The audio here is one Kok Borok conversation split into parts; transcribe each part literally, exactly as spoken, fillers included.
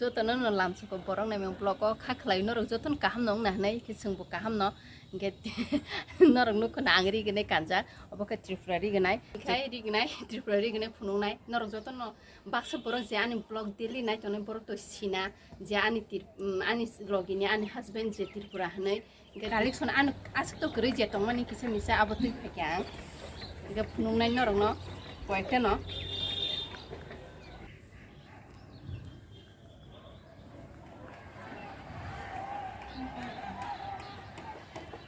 Jotono no lamsoko borok naimung vlog o kha khlai norok jotono kaham no wngna hinwi khe chwngbo kaham no hwnkhe norok nukho na ang rignai kanjak obo khe Tripura rignai khai rignai Tripura rignai phunuknai norok jotono baksa borok je ani vlog daily naitongnai borok to sina je ani tir-, um, ani logini ani husband je Tripura hinwi. Hingke collection ano aswk to kwrwi je tongmani kisa misa abo twi phaikha ang. Hingke phunuknai norokno koyektano.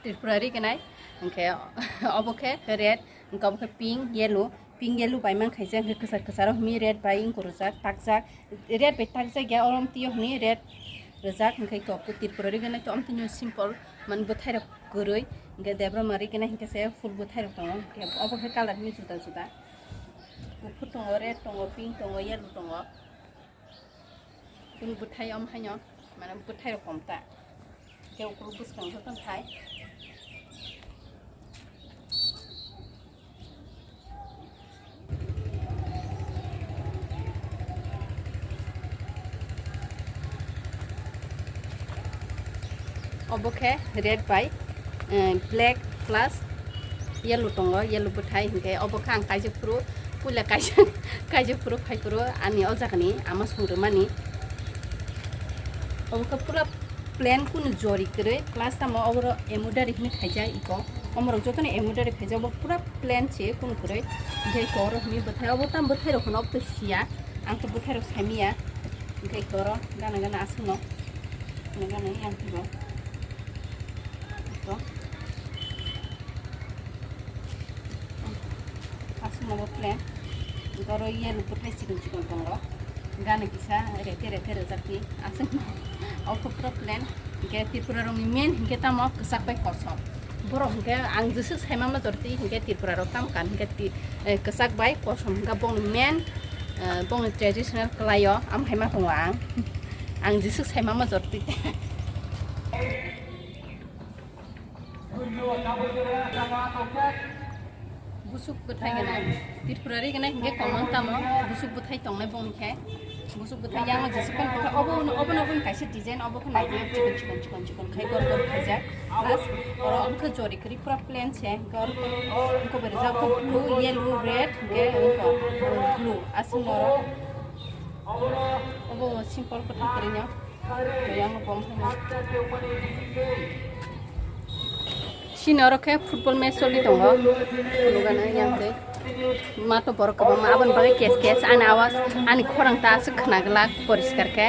Tripura rignai, hingke obo khe red, hingke obo khe pink, yellow. Pink yellow bai man khaijak, hwnkhe kwchar kwcharo hwnwi red bai wngkha rwjak, takjak. Red bai takjak ya, oro amtwio hwnwi red rwjak, hwnkhe kok Tripura rignai to amtwino simple, man bwthairok kwrwi, hwnkhe Debbarma rignai hwnkhe se full bwthairok tongo, hwnkhe obo khe colour hwnwi juda juda. Kuphur tongo, red tongo, pink tongo, yellow tongo. Kunu bwthai om haino, mane bwthai rok kom ta. Khe ukulu bwskang joto thai. Obo khe red bai, eh, black plus yellow tongo, yellow bwthai hinkhe obo khe ang kaijak phuru puila kaijak, kaijak phuru phai phuru ani o jagani ama song rwmani. Obo khe pura plain kunu jori kwrwi plus tamo oboro embroidery hinwi khaijak iko. Omorok jotono embroidery khaijak, obo pura plain se kunu kwrwi. Hinkhe iko oro hinwi bwthai, obo tamo bwthai rok phano obo to siya. Ang to bwthai rok saimanya. Hinkhe iko oro gana gana aswkno. Gana gana yang twibo. Iko. Aswkno bo plain. Iko oro yellow bwthai chikon chikon tongo. Gana kisa rete rete rwjakdi. Aswkno. Obo pura plain. Hinkhe Tripura rokni main hinkhe tamo kwchak bai kosom. Borok hinkhe ang jeswk saima major twi hinkhe Tripura rok tamo kan hinkhe ti-, eh, kwchak bai kosom hinkhe bongni main, eh, bongni traditional kwlaio am hai ma tongo ang. Ang jeswk saima major twi. Busuk bwthai gwnai, Tripura ri gwnai hinkhe kwmang tamo busuk bwthai tongnai bongni khe. Busuk bwthai yango jesukphano bwthai obo, obono, obono kaisa design, obo khe naitwi chikon, chikon, chikon, chikon khai gor gor khaijak. Plus oro obo khe jori kwrwi pura plain se, hinkhe oro khe ungkho bai rijak khe blue, yellow, red, hinkhe ungkho blue aswk noro. Obo simple bwthai kwrwino. Yang bom phano. Chini oro khe football match choli tongo. Phunukgana yang tei. Ma to borok kwbangma aboni bagwi kes kes ani awas ani khorang ta aswk khwna glak poriskar khe.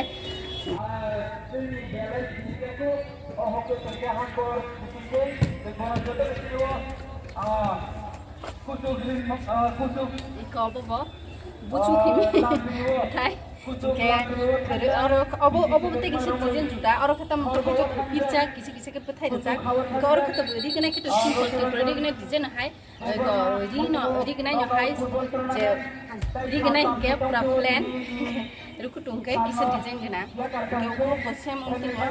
Iko obo bo buchuk himi thai. Hinkhe kwrwi oro obo, obo tei kisa design juda, oro khe tamo pirjak kisa kisa khe bwthai rijak. Hinkhe oro khe to rignai khe to simple, Tripura rignai design hai. Ego rino, rignai no hai je rignai hinkhe pura plain. Rukutung khe kisa design gwnang. Hinkhe obo bo same wngtimo.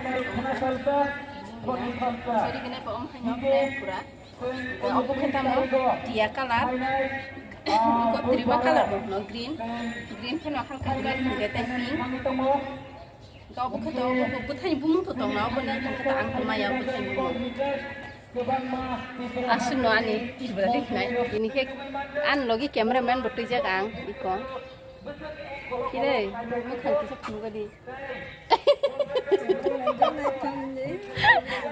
Rignai bo wng haino plain pura. Obo khe tamo tia colour. Kwrwima colour bo hwno green. Green phano halka green hinkhe tei pink. Hinkhe obo khe to obo bwthai bumung to tongna obo ni hinkhe to ang to maya bwthai bumung. Aswkno ani Tripura ri khnai. Bini khe ani logi cameraman bo twijak ang iko. Khire, bwkhang kisa phunukgadi.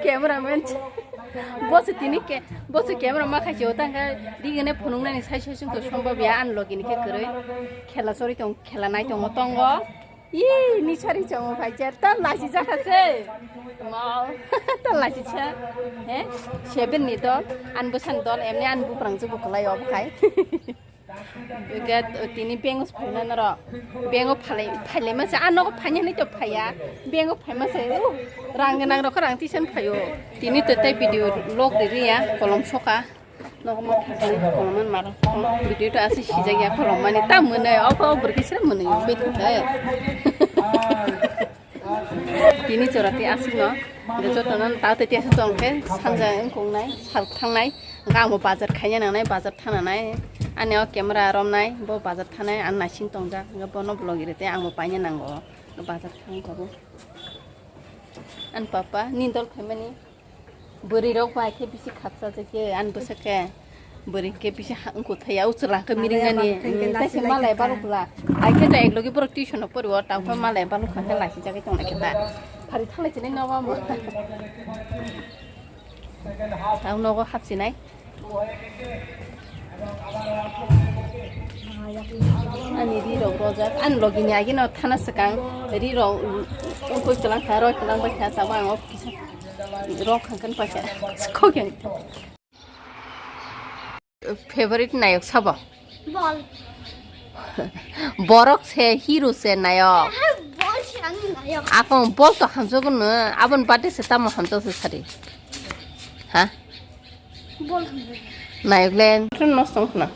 Cameraman. Bo se tini ke, bo se camera ma khaisi o tangka, rigene phunuknani sai sai sung to sombab ya, ani logi ni khe kwrwi. Khela chori tong, khela nai tongo, tongo. Ih, ni sari chongo phai cher, ta lachi jakha se. Mau, ta lachi cha. He? Seven ni dol, an bwsan dol, emni an buprang jubu kwlai o bwkhai. Ga tini bank o phaina noro. Bank o phalai, phailai masa, a nogo phanya ni to phaya. Bank o phai masa, uh, rang nang rok rang tisan phayo. Tini to tai video log ri ri ya, kolom soka. Nogo ma thajani kolom man maro. Video to asi sijak ya kolom mani ta mwnai, obo obo kisa mwnai, bit. Tini chora tei aswkno, jotono ta tei tiasa tong khe sanja wng kongnai, sal thangnai, hwnkhe ang bo bazar khaina nangnai, bazar thang nangnai, ani o camera romnai, bo bazar thangnai, ang naising tongjak, hwnkhe bono vlog ri tei ang bo paina nango. Bazar thang kabo. An papa, ni dol phaimani. Bwrwi rok bai khe bisi khapsa je khe, an bwsa khe. Bwrwi khe bisi ha-, wngkuk thaya, o chwla khe miringnani. Malai bang khe, mm, malai balo bwla. Ai khe to eklogi borok tuition o pori o, tang khe malai balo kha khe lachi jagwi tong lai khe ta. Phari thalai chini nogo mo. Ang nogo hapsinai. Ani ri rok rojak. Ani logi ni agi no thana swkang ri rok wngkuk tlang kha, roi tlang bai kha, sabo ang o kisa rok khang khan paisa. Khok yang. Favorite nayok sabo? Bol. Borok se hero se nayok. Bol se ang nayok. Akong bol to hamjagw no, aboni bade se tamo hamjagw se sari. Ha? Bol hamjagw. Nayok le nosto wngkha na.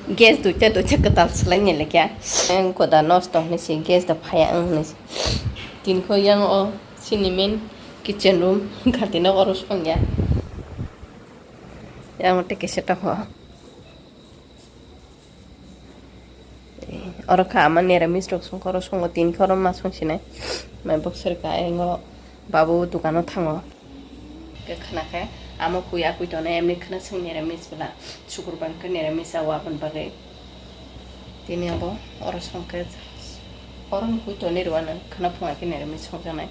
Gas duita duita kwtal swlai ni lekya. Ang koda nosto hinwi si gas da phaya ang hinwi si. Tin kho yang o sini main kitchen room khati no oro songya. Yang tei kisa tongo. Oro kha ama niramis rok songkha, oro songo tin khe oro ma songsinai. Mai boksor ka engo babu dukano thango. Khe khna khe amo kui a kui tongnai emni khna song niramis bwla. Sukurbar khe niramis a o aboni bagwi. Tini abo oro songkhe oro no kui tonwi rwano khna phunga khe niramis songjaknai.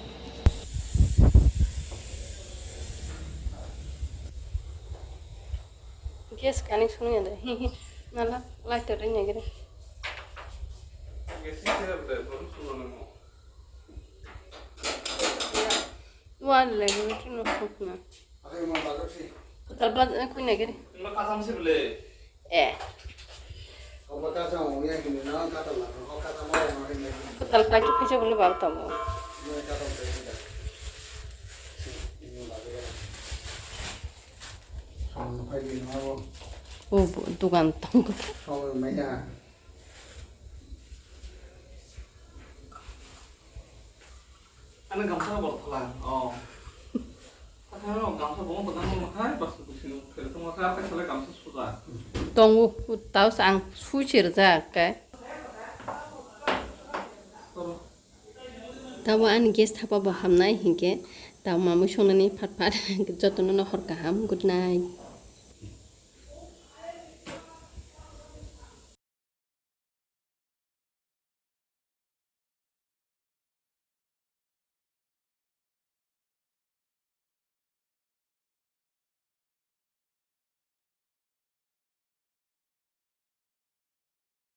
Gas connection ya de. Hi, hi. Nala lighter ring ya gede. Wal le ni tu no sokna. Talpa kui na gede. Eh. Talpa tu kaisa bole bab tamo. O bu-, dukan tong. Ani gamsa bol phala. Oh. Ano gamsa bol phala mo hai bas kusi no phel tong kha kha sala gamsa suda. Tongo, tao sa ang suchi rijak khe. Tabo ani gas thapa bo hamnai hinkhe tabo mamui songnani phat phat jotono no hor kaham, good night.